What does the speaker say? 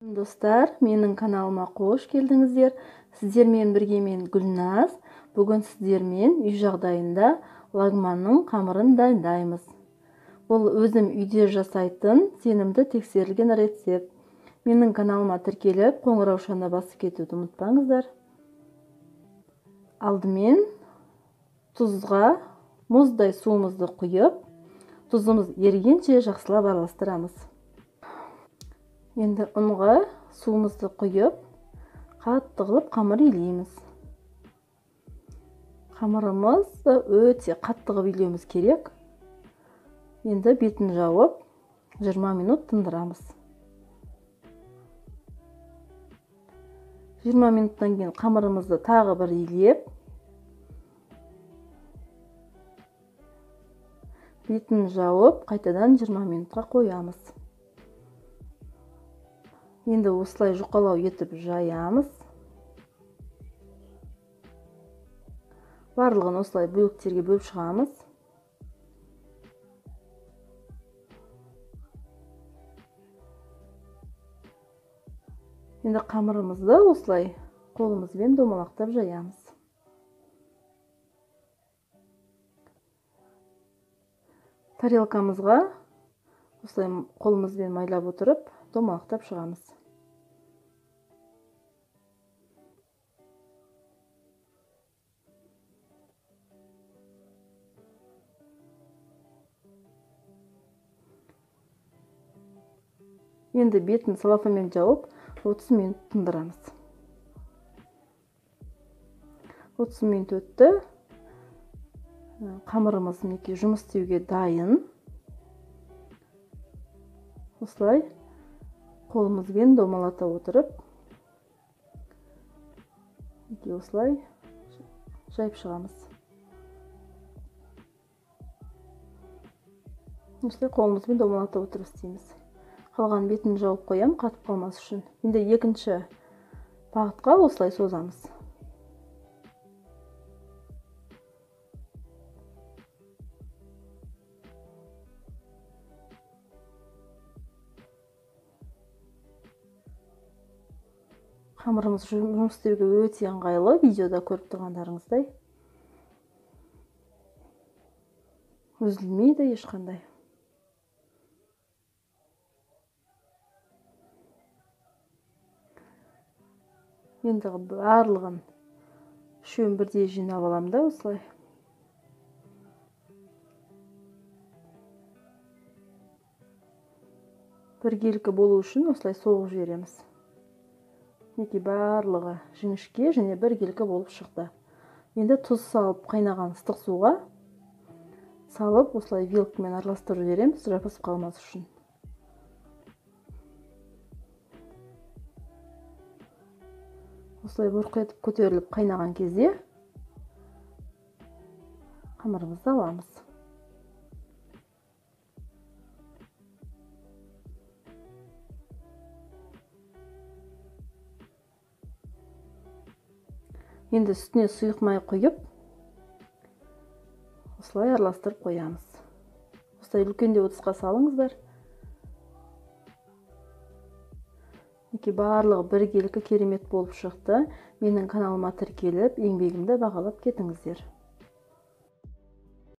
Достар, менің каналыма қош келдіңіздер. Сіздермен бірге мен Гүлназ. Бүгін сіздермен үй жағдайында лагманның қамырын дайындаймыз. Бұл өзім үйде жасайтын сенімді тексерілген рецепт. Менің каналыма тіркеліп, қоңыраушаны басып кетуді ұмытпаңыздар. Алдымен тұзға мұздай суымызды құйып, тұзымыз ергенше жақсылап араластырамыз. Енді ұнға суымызды құйып, қатты қылып қамыр илейміз. Қамырымызды өте қатты қылып илеуіміз керек. Енді бетін жауып, 20 минут тындырамыз. 20 минуттан кейін қамырымызды тағы бір илеп, бетін жауып, қайтадан 20 минутқа қоямыз. Енді осылай жұқалау етіп жаямыз. Барлығын осылай бөліктерге бөліп шығамыз. Енді қамырымызды осылай қолымызбен домалақтап жаямыз. Тарелкамызға осылай қолымызбен майлап отырып домалақтап шығамыз. Енді бетін целлофанмен жауып 30 минут тындырамыз. 30 минут өтті. Қамырымыз мінекей жұмыс істеуге дайын. Осылай қолымызбен домалата отырып, мінекей осылай жайып шығамыз. Осылай қолымызбен домалата отырып істейміз. Қалған бетін жауып қоям, қатып қалмас үшін. Енді екінші бағытқа осылай созамыз. Қамырымыз жұмыс істеуге өте ыңғайлы, видеода көріп тұрғандарыңыздай. Үзілмейді ешқандай. Енді барлығын үшеуін бірдей жинап аламын да осылай. Біркелкі болу үшін осылай соғып жібереміз. Мінекей барлығы жіңішке және біркелкі болып шықты. Енді тұз салып қайнаған ыстық суға салып осылай вилкамен араластырып жібереміз, жабысып қалмас үшін. Осылай бұрқ етіп көтеріліп қайнаған кезде қамырымызды аламыз. Енді үстіне сұйық май құйып, осылай араластырып қоямыз. Осылай үлкендеу ыдысқа салыңыздар. Мінекей барлығы біркелкі керемет болып шықты. Менің каналыма тіркеліп, еңбегімді бағалап кетіңіздер.